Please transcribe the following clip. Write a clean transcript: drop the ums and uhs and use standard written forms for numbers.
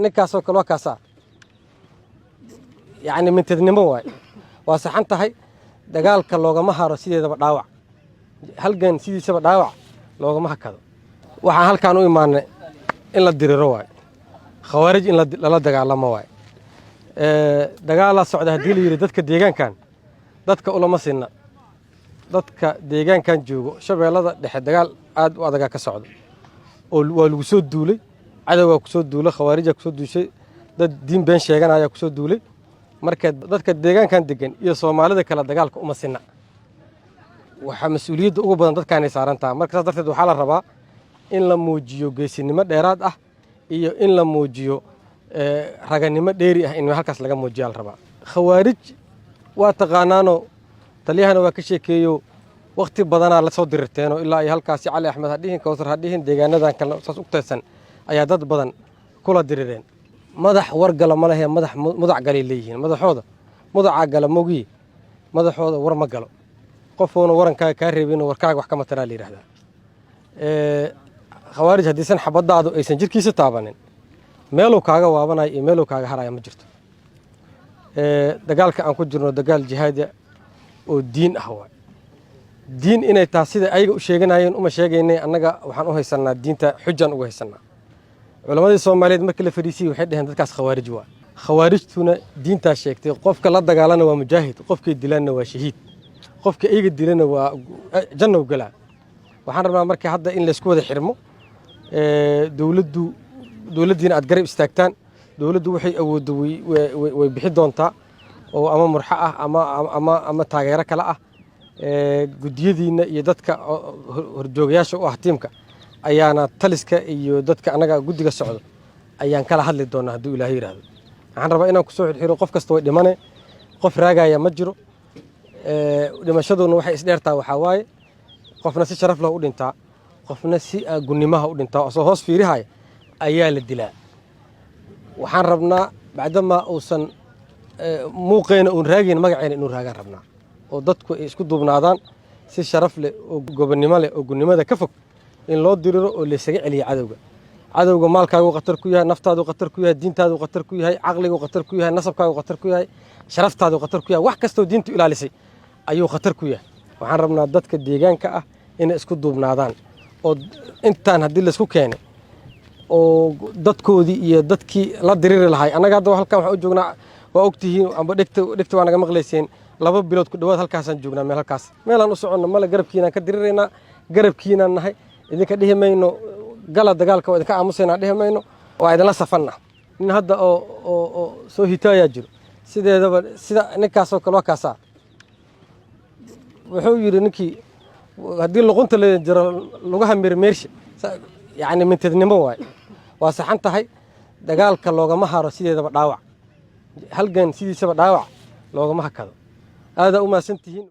Ninkaasoo kale waa kaasaa, yacni mintidnimo waay. Waa saxan tahay. Dagaalka loogama haro sideedaba dhaawac. Halgan sidiisaba dhaawac loogama hakado. Waxaan halkaan u imaanay in la diriro waay, khawaarij in lala dagaalamo waay. Dagaalaa socda haddii la yidhi, dadka deegaankan dadka ulama sinna. Dadka deegaankan joogo, Shabeellada Dhexe, dagaal aad u adagaa ka socda oo waa lagu soo duulay. Cadowgaa ku soo duulay, khawaarijaa kusoo duushay, dad diin been sheeganayaa kusoo duulay. Marka dadka deegaankan degan iyo Soomaalida kale dagaalka uma sinna. Waxaa mas-uuliyadda ugu badan dadkaanay saaran taha. Marka saas darteed waxaa la rabaa in la muujiyo geesinimo dheeraad ah iyo in la muujiyo raganimo dheeri ah. In halkaas laga muujiya la rabaa. Khawaarij waa taqaanaano, taliyahana waa ka sheekeeyo. Wakhti badanaa la soo dirirteenoo ilaa iyo halkaasi Cali Axmed ha dhihin, Kowsar ha dhihin, deegaanadan kale saas u teedsan ayaa dad badan kula dirireen. Madax wargala ma lehe, madax mudac galay leeyihiin. Madaxooda mudacaa gala mogiye, madaxooda war ma galo. Qofuuna warankaaga kaa reebin warkaaga wax kama taraa la yidhahdaa. Khawaarij haddiisan xabadaadu aysan jirkiisa taabanin, meeluu kaaga waabanayo iyo meeluu kaaga haraya ma jirto. Dagaalka aan ku jirno dagaal jihaada oo diin ah waay. Diin inay taha sida ayaga u sheeganayeen uma sheegaynay. Annaga waxaan u haysanaa diinta, xujaan uga haysanaa. Culammadii Soomaaliyeed markii la fadhiisiyey waxay dhaheen dadkaas khawaarij waa. Khawaarijtuna diintaa sheegtay. Qofka la dagaalana waa mujaahid, qofkay dilaanna waa shahiid, qofka iyaga dilana waa jannow galaa. Waxaan rabnaa marka hadda in laysku wada xirmo, dowladdu, dowladdiina aad garab istaagtaan. Dowladdu waxay awooddo way bixi doontaa oo ama murxo ah ama taageero kale ah. Guddiyadiinna iyo dadka horjoogayaasha u ah tiimka ayaana taliska iyo dadka annaga guddiga socdo ayaan kala hadli doonaa, hadduu Ilaahay yidhaahdo. Waxaan rabaa inaan kusoo xirxiro: qof kasta way dhimane, qof raagaya ma jiro. Dhimashaduna waxay isdheertaa waxaa waaye, qofna si sharaf leh u dhintaa, qofna si gunnimaha u dhintaa, osoo hoos fiirihaya ayaa la dilaa. Waxaan rabnaa bacdamaa uusan muuqeena uun raagayn, magaceena inuu raagaan rabnaa, oo dadku ay isku duubnaadaan, si sharaf leh oo gobonnimo leh oo gunnimada ka fog in loo diriro oo laysaga celiyo cadowga. Cadowga maalkaagu khatar ku yahay, naftaadu khatar ku yahay, diintaadu khatar ku yahay, caqligu khatar ku yahay, nasabkaagu khatar ku yahay, sharaftaadu khatar ku yahay. Wax kastoo diintu ilaalisay ayuu khatar ku yahay. Waxaan rabnaa dadka deegaanka ah inay isku duubnaadaan, oo intaan haddii laysku keenay oo dadkoodii iyo dadkii la diriri lahay. Annaga hadda halkan waxaan u joognaa, waa ogtihiin amba dhegta dhegta waa naga maqlayseen, 2 bilood ku dhowaad halkaasaan joognaa. Meel halkaas meelaan u soconno male. Garabkiinaan ka diriraynaa, garabkiinaan nahay. Idinka dhihi mayno gala dagaalka, waa idinka aamusaynaa dhihi mayno, waa idinla safanna. Nin hadda oo soo hitaayaa jiro. Sideedaba sida ninkaasoo kale waa kaasaa. Wuxuu yidhi ninkii, haddii luqunta la jiro lugaha meermeersha, yacni mintidnimo waay. Waa saxan tahay. Dagaalka loogama haro sideedaba dhaawac. Halgan sidiisaba dhaawac loogama hakado. Aadaa u mahadsan tihiin.